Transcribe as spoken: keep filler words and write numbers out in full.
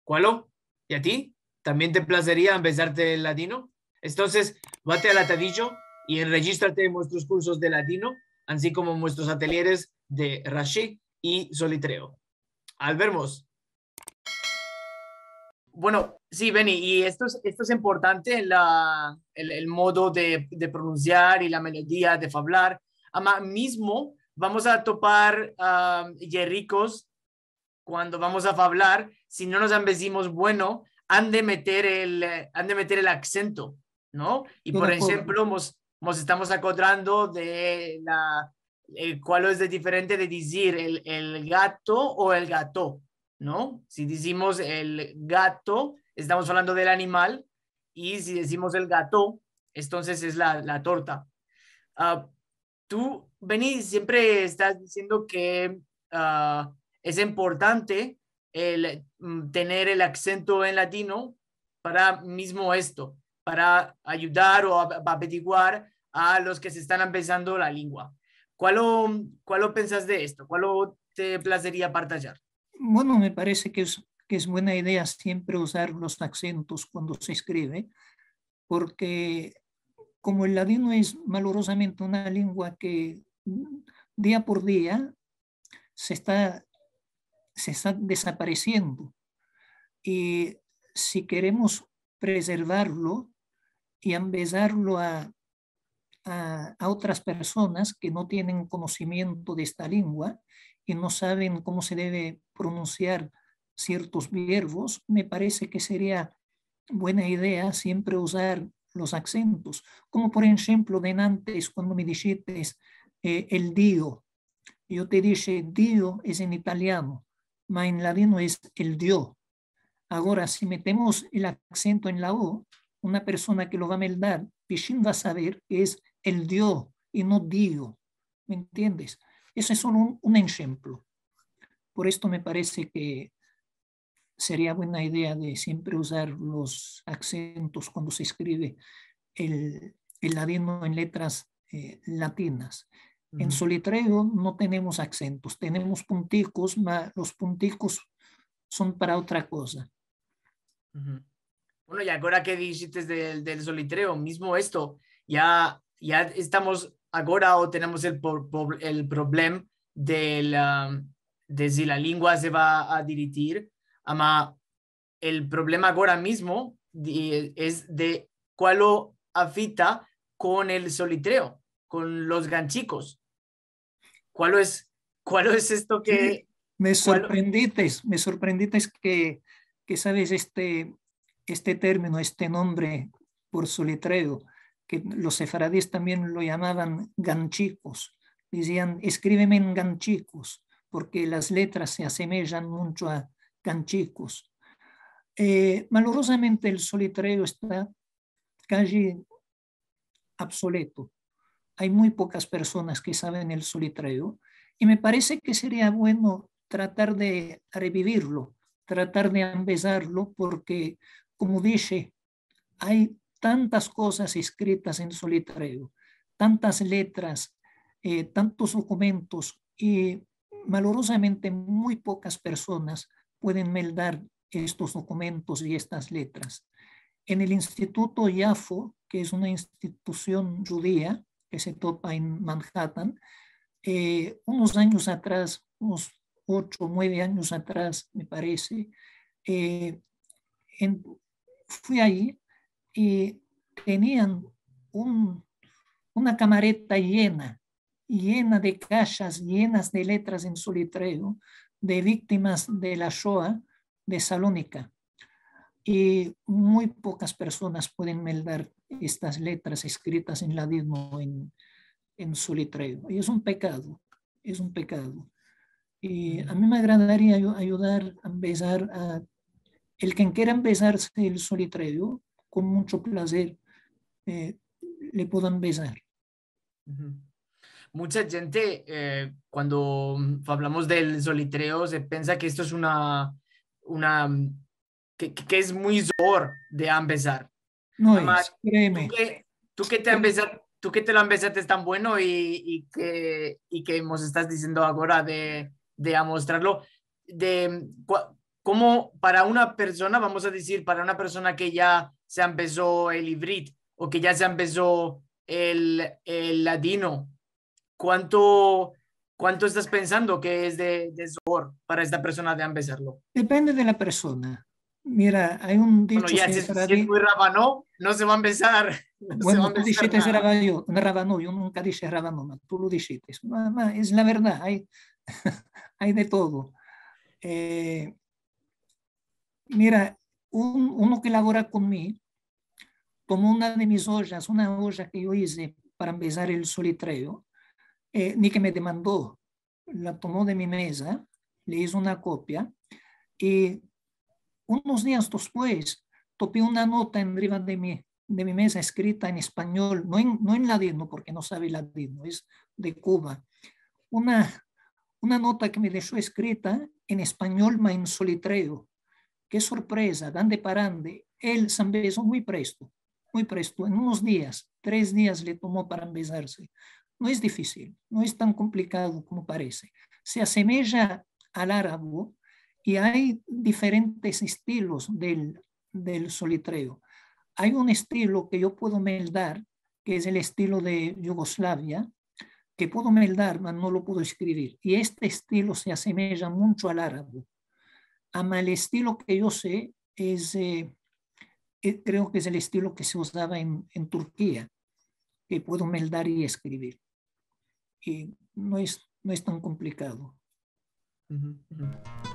Kualo? I a ti? Tambien te plazeria ambezarte el ladino? Entonses, vate al atadijo i enrejistrate en muestros kursos de ladino, ansi komo en muestros atelyeres de Rashi i Solitreo. Al vermos. Bueno, si, Beni, i esto es, esto es importante, la, el, el modo de, de pronunsiar i la melodia de favlar. Ama mizmo vamos a topar, ah, yerikos kuando vamos a favlar, si no mos ambezimos bueno, han de meter el, eh, han de meter el aksento, no? I, por enshemplo, mos, mos estamos akodrando de la, eh, kualo es de diferente de dizir el, el gato o el gato, no? Si dizimos el gato, estamos falando del animal, i si dizimos el gato, entonses es la, la torta. Ah, tu, Beni, siempre estas diziendo ke, ah, es importante el, mm, tener el aksento en ladino para mizmo esto, para ayudar o a, averiguar a los ke se estan ambezando la lingua. Kualo, kualo pensas de esto? Kualo te plazeria partajar? Bueno, me parese ke es, ke es buena idea siempre uzar los aksentos kuando se eskrive, porke komo el ladino es malorozamente una lingua ke, mm, dia por dia se esta, se esta desaparesiendo, i si keremos prezervarlo i ambezarlo a, a, a otras personas ke no tienen konosimiento de esta lingua i no saven komo se deve pronunsiar siertos verbos, me parese ke seria buena idea siempre uzar los aksentos. Komo, por enshemplo, denantes, kuando me dishites, eh, el Dio. Yo te dishe, Dio es en italiano, ma en ladino es el Dio. Agora, si metemos el aksento en la o, una persona ke lo va a meldar, pishin va a saver ke es el Dio i no Dio. Me entiendes? Eso es solo un, un enshemplo. Por esto me parese ke seria buena idea de siempre uzar los aksentos kuando se eskrive el, el ladino en letras, eh, latinas. En Solitreo no tenemos aksentos, tenemos puntikos, ma los puntikos son para otra koza. Bueno, i agora ke dishites del, del Solitreo, mizmo esto, ya, ya estamos, agora o tenemos el por-, por-, el problem del, ah, de si la lingua se va a diritir, ama el problema agora mizmo di-, es de kualo afita kon el Solitreo, kon los ganchikos. Kualo es, kualo es esto ke... Si, me sorprendites, me sorprendites ke, ke saves este, este termino, este nombre por Solitreo, ke los sefaradis tambien lo yamavan ganchikos. Dizian, eskriveme en ganchikos, porke las letras se asemejan muncho a ganchikos. Eh, malorozamente el Solitreo esta kaji obsoleto. Ay muy pokas personas ke saven el Solitreo, i me parese ke seria bueno tratar de revivirlo, tratar de ambezarlo, porke, komo dishe, ay tantas kozas eskritas en Solitreo, tantas letras, eh, tantos dokumentos, i malorozamente muy pokas personas pueden meldar estos dokumentos i estas letras. En el Instituto Yafo, ke es una institusion djudia ke se topa en Manhattan, eh, unos anyos atras, unos ocho o mueve anyos atras, me parese, eh, en, fui ayi i tenian un, una kamareta yena, yena de kashas, yenas de letras en Solitreo, de viktimas de la Shoa de Salonika. I muy pokas personas pueden meldar estas letras eskritas en ladino en, en Solitreo. I es un pekado, es un pekado. I a mi me agradaria ayu-, ayudar a ambezar a, el ke kera ambezarse el Solitreo, kon muncho plazer, eh, le puedo ambezar. Mucha djente, eh, kuando avlamos del Solitreo, se pensa ke esto es una, una, ke, ke, ke es muy zor de ambezar. No es, kreeme. Ama tu ke, tu ke te ambeza-, tu ke te lo ambezates tan bueno i, i ke, i ke mos estas diziendo agora de, de amostrarlo, de, kua-, como para una persona, vamos a dizir, para una persona ke ya se ambezo el ivrit o ke ya se ambezo el, el ladino, kuanto, kuanto estas pensando ke es de, de zor para esta persona de ambezarlo? Depende de la persona. Mira, ay un dicho... Bueno, ya si, si es muy rabano, no se va a ambezar. Bueno, tu dishites rabano, yo nunka dishe rabano, ma tu lo dishites. Ma, ma, es la verdad, ay, ay de todo. Eh, mira, un, uno ke lavora kon mi tomo una de mis ojas, una oja ke yo ize para ambezar el solitreo, eh, ni ke me demando, la tomo de mi meza, le ize una kopia, i unos dias despues topi una nota enriva de mi, de mi meza eskrita en espanyol, no en, no en ladino, porke no save ladino, es de Kuba. Una, una nota ke me desho eskrita en espanyol, ma en solitreo. Ke sorpreza, grande parande, el se ambezo muy presto, muy presto, en unos dias, tres dias le tomo para ambezarse. No es difisil, no es tan komplikado komo parese. Se asemeja al arabo i ay diferentes estilos del, del solitreo. Ay un estilo ke yo puedo meldar, ke es el estilo de Yugoslavia, ke puedo meldar, ma no lo puedo eskrivir. I este estilo se asemeja muncho al arabo. Ama el estilo ke yo se es, eh, eh, kreo ke es el estilo ke se uzava en, en Turkia, ke puedo meldar i eskrivir. I no es, no es tan komplikado. Uhu, uhu.